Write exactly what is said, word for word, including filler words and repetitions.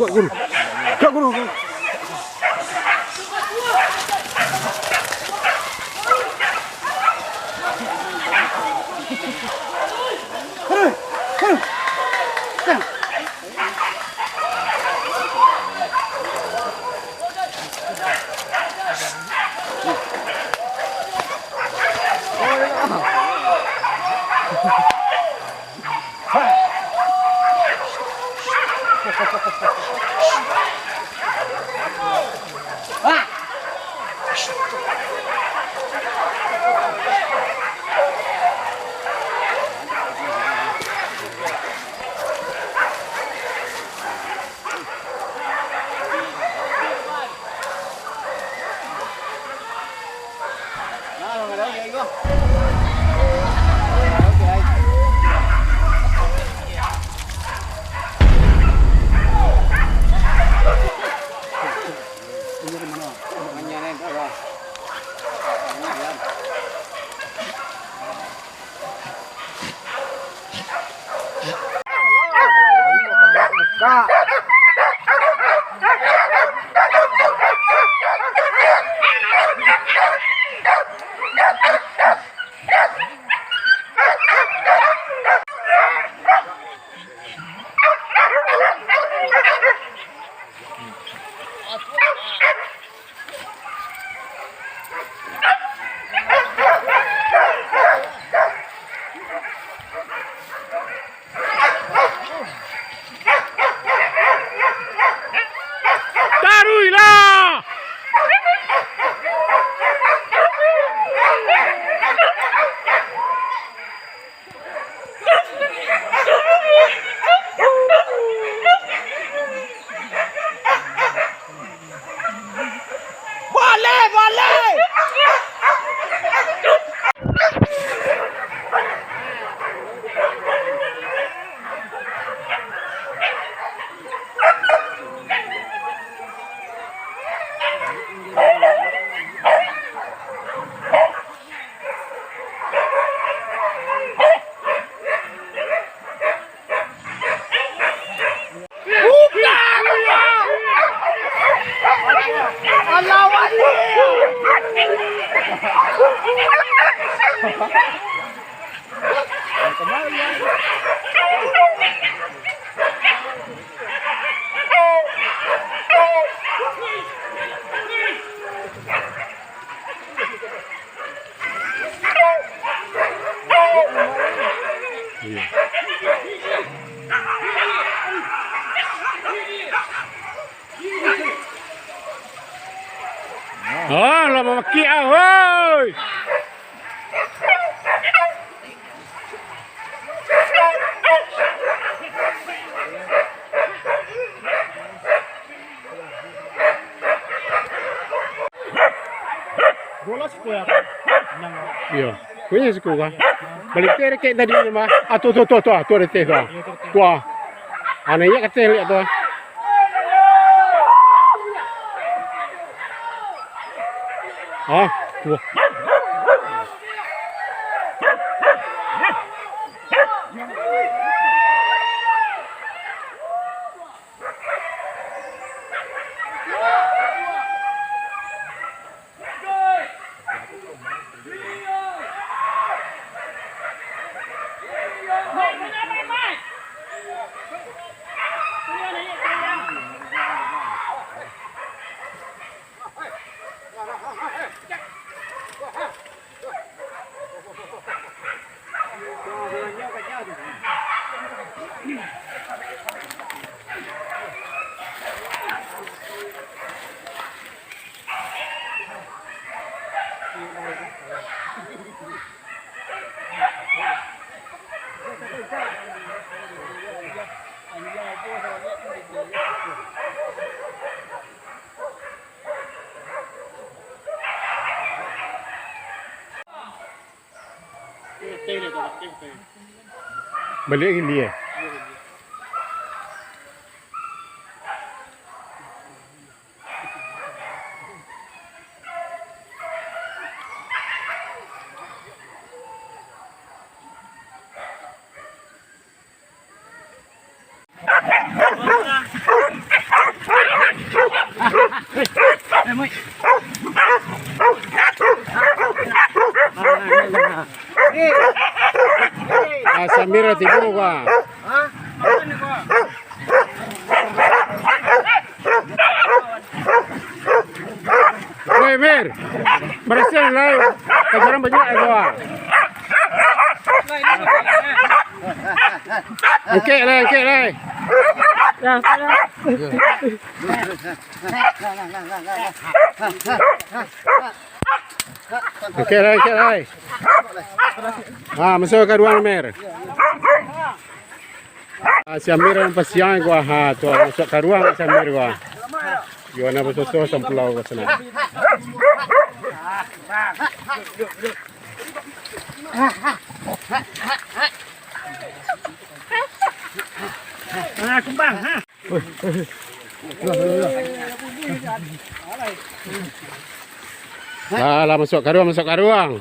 Guru. Kak guru. Taruihlah! Boleh, boleh. Iya. Ah, lah mamakiak ah, woi. Iyo. Punyo siko ka. Balik tu rekek tadi tu mah. Ah, tu, tu, tu, tu, ah, tu ada teh tu, ah. Tu, ah. Ah, naiak ka teh liak tu, ah. Ah, tu. Baliak gini, eh? Ah, Samir lah tibo, Bang. Woi, Mir. Barasiah lai. Kajaran banyak ya, Bang. Angkek lai, angkek lai. Angkek lai, angkek lai. Ah, masuak ka ruang, Mir. Ah, si Amir nan pasiang ko, ha, tu, masuak ka ruang si Amir ko. Yo, nan basoso sampulau ka sinan. Ah, kumbang, ha. Lah, lah, masuak ka ruang, masuak ka ruang.